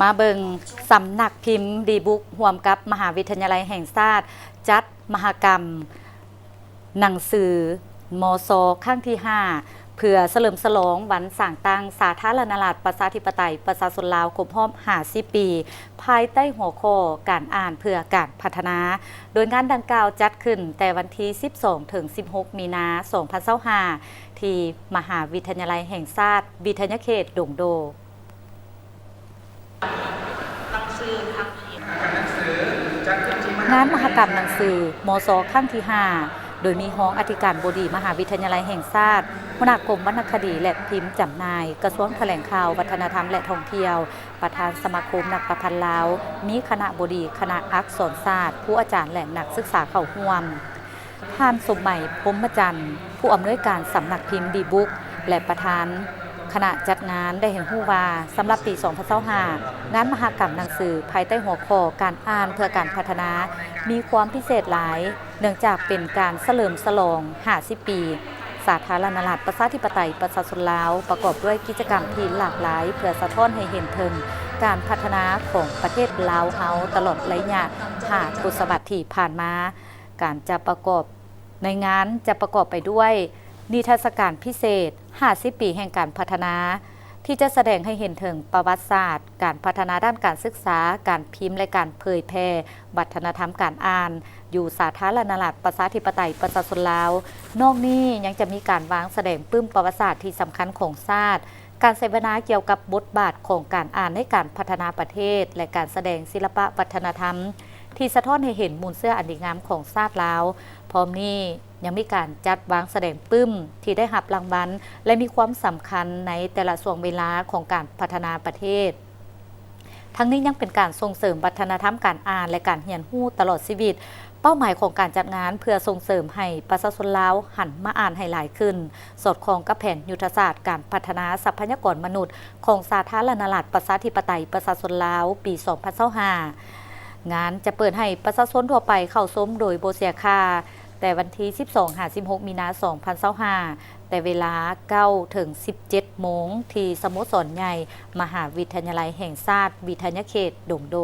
ມາເບິ່ງສຳນັກພິມດີບຸກ ຮ່ວມກັບມະຫາວິທະຍາໄລແຫ່ງຊາດ ຈັດມະຫະກຳໜັງສື ມຊ ຄັ້ງທີຫ້າ ເພື່ອສະເຫຼີມສະຫຼອງວັນສ້າງຕັ້ງສາທາລະນະລັດ ປະຊາທິປະໄຕ ປະຊາຊົນລາວ ຄົບຮອບຫ້າສິບປີ ພາຍໃຕ້ຫົວຂໍ້ ການອ່ານເພື່ອການພັດທະນາ, ໂດຍງານດັ່ງກ່າວຈັດຂຶ້ນແຕ່ວັນທີສິບສອງ ເຖິງສິບຫົກ ມີນາ ສອງພັນຊາວຫ້າ ທີ່ມະຫາວິທະຍາໄລແຫ່ງຊາດ ວິທະຍາເຂດດົງໂດ. ງານມະຫະກຳໜັງສື ມຊ ຄັ້ງທີຫ້າ ໂດຍມີຮອງອະທິການບໍດີມະຫາວິທະຍາໄລແຫ່ງຊາດ, ຫົວໜ້າກົມວັນນະຄະດີ ແລະ ພິມຈຳໜ່າຍ, ກະຊວງຖະແຫຼງຂ່າວ, ວັດທະນະທຳ ແລະ ທ່ອງທ່ຽວ, ປະທານສະມາຄົມນັກປະພັນລາວ, ມີຄະນະບໍດີ, ຄະນະອັກສອນສາດ, ຄູອາຈານ ແລະ ນັກສຶກສາເຂົ້າຮ່ວມ. ທ່ານ ສົມໄໝ ພົມມະຈັນ ຜູ້ອຳນວຍການສຳນັກພິມດີບຸກ ແລະ ປະທານຄະນະຈັດງານ ໄດ້ໃຫ້ຮູ້ວ່າ ສຳລັບປີສອງພັນຊາວຫ້າ ງານມະຫະກຳໜັງສືພາຍໃຕ້ຫົວຂໍ້ ການອ່ານເພື່ອການພັດທະນາ ມີຄວາມພິເສດຫຼາຍ ເນື່ອງຈາກເປັນການສະເຫຼີມສະຫຼອງຫ້າສິບປີ ສາທາລະນະລັດ ປະຊາທິປະໄຕ ປະຊາຊົນລາວ ປະກອບດ້ວຍກິດຈະກຳທີ່ຫຼາກຫຼາຍ ເພື່ອສະທ້ອນໃຫ້ເຫັນເຖິງການພັດທະນາຂອງປະເທດລາວເຮົາ ຕະຫຼອດໄລຍະຫ້າທົດສະວັດທີ່ຜ່ານມາ. ການຈະປະກອບ ໃນງານຈະປະກອບໄປດ້ວຍນິທັດສະການພິເສດຫ້າສິບປີແຫ່ງການພັດທະນາ ທີ່ຈະສະແດງໃຫ້ເຫັນເຖິງປະຫວັດສາດການພັດທະນາດ້ານການສຶກສາ, ການພິມ ແລະ ການເຜີຍແຜ່ວັດທະນະທຳການອ່ານ ຢູ່ສາທາລະນະລັດ ປະຊາທິປະໄຕ ປະຊາຊົນລາວ. ນອກນີ້ຍັງຈະມີການວາງສະແດງປຶ້ມປະຫວັດສາດທີ່ສຳຄັນຂອງຊາດ, ການເສວະນາກ່ຽວກັບບົດບາດຂອງການອ່ານໃນການພັດທະນາປະເທດ ແລະ ການສະແດງສິລະປະວັດທະນະທຳ ທີ່ສະທ້ອນໃຫ້ເຫັນມູນເຊື້ອອັນດີງາມຂອງຊາດລາວ. ພ້ອມນີ້ຍັງມີການຈັດວາງສະແດງປຶ້ມທີ່ໄດ້ຮັບລາງວັນ ແລະ ມີຄວາມສຳຄັນໃນແຕ່ລະຊ່ວງເວລາຂອງການພັດທະນາປະເທດ. ທັງນີ້ຍັງເປັນການສົ່ງເສີມວັດທະນະທຳການອ່ານ ແລະ ການຮຽນຮູ້ຕະຫຼອດຊີວິດ. ເປົ້າໝາຍຂອງການຈັດງານເພື່ອສົ່ງເສີມໃຫ້ປະຊາຊົນລາວຫັນມາອ່ານໃຫ້ຫຼາຍຂຶ້ນ, ສອດຄ່ອງກັບແຜນຍຸດທະສາດການພັດທະນາຊັບພະຍາກອນມະນຸດຂອງສາທາລະນະລັດ ປະຊາທິປະໄຕ ປະຊາຊົນລາວ ປີສອງພັນຊາວຫ້າ. ງານຈະເປີດໃຫ້ປະຊາຊົນທົ່ວໄປເຂົ້າຊົມໂດຍບໍ່ເສຍຄ່າ ແຕ່ວັນທີສິບສອງ ຫາ ສິບຫົກ ມີນາ ສອງພັນຊາວຫ້າ ແຕ່ເວລາເກົ້າ ເຖິງ ສິບເຈັດ ໂມງ ທີ່ສະໂມສອນໃຫຍ່ ມະຫາວິທະຍາໄລແຫ່ງຊາດ ວິທະຍາເຂດດົງໂດ.